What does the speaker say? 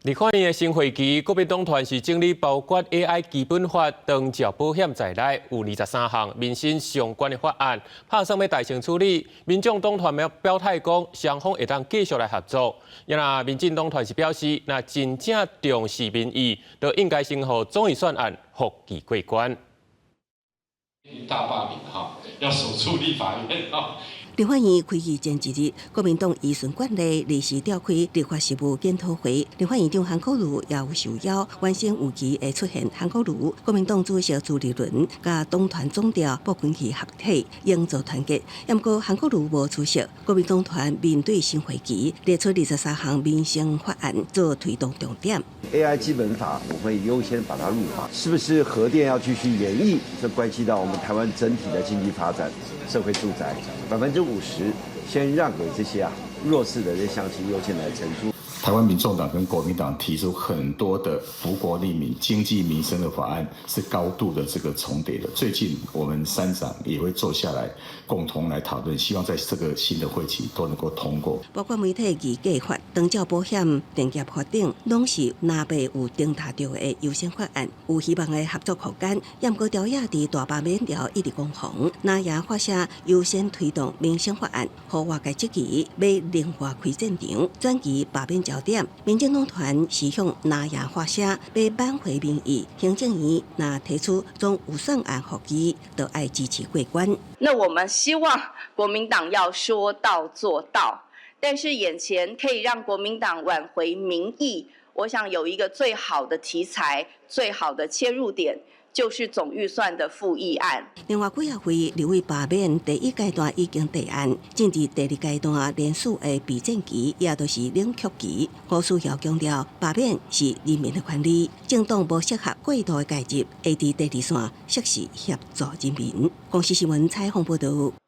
立法院的新會期，國民黨團是整理包括 AI 基本法、長照保險在內，有23項民生相關的法案，拍算欲大成處理。民眾黨團表態講，雙方會當繼續來合作。啊，民進黨團是表示，若真正重視民意，就應該先予總預算案覆議過關。大罷免哈，要守住立法院哈。立法院開議前一日，國民黨依循慣例臨時召開立法事務檢討會。立法院長韓國瑜也有受邀，原先預期會出現韓國瑜、國民黨主席朱立倫佮黨團總召傅崑萁合體營造團結。毋過韓國瑜無出席，國民黨團面對新會期，列出23項民生法案做推動重點。 AI 基本法我會優先把它入法，是不是核電要繼續延役？這關係到我們台灣整體的經濟發展、社會住宅50%先讓給這些弱勢的這些鄉親優先來承租。台灣民眾黨跟國民黨提出很多的福國利民、經濟民生的法案，是高度的這個重疊的。最近我們三黨也會坐下來共同來討論，希望在這個新的會期都能夠通過。包括媒體議計法、長照保險、電業法等，攏是藍白有頂頭著的優先法案，有希望的合作空間。毋過朝野佇大罷免潮一直攻防，藍營發聲優先推動民生法案，予外界質疑欲另外開戰場，轉移罷免焦點。民進黨團是向藍營發聲，欲挽回民意。行政院若提出總預算案覆議，就愛支持過關。那我們希望國民黨要說到做到，但是眼前可以讓國民黨挽回民意，我想有一個最好的題材、最好的切入點，就是總預算的附議案。另外，幾仔位立委罷免第一階段已經提案，進入第二階段連署的備戰期，也就是冷卻期。吳思瑤強調，罷免是人民的權利，政黨無適合過度的介入，會佇第二線適時協助人民。公視新聞採訪報導。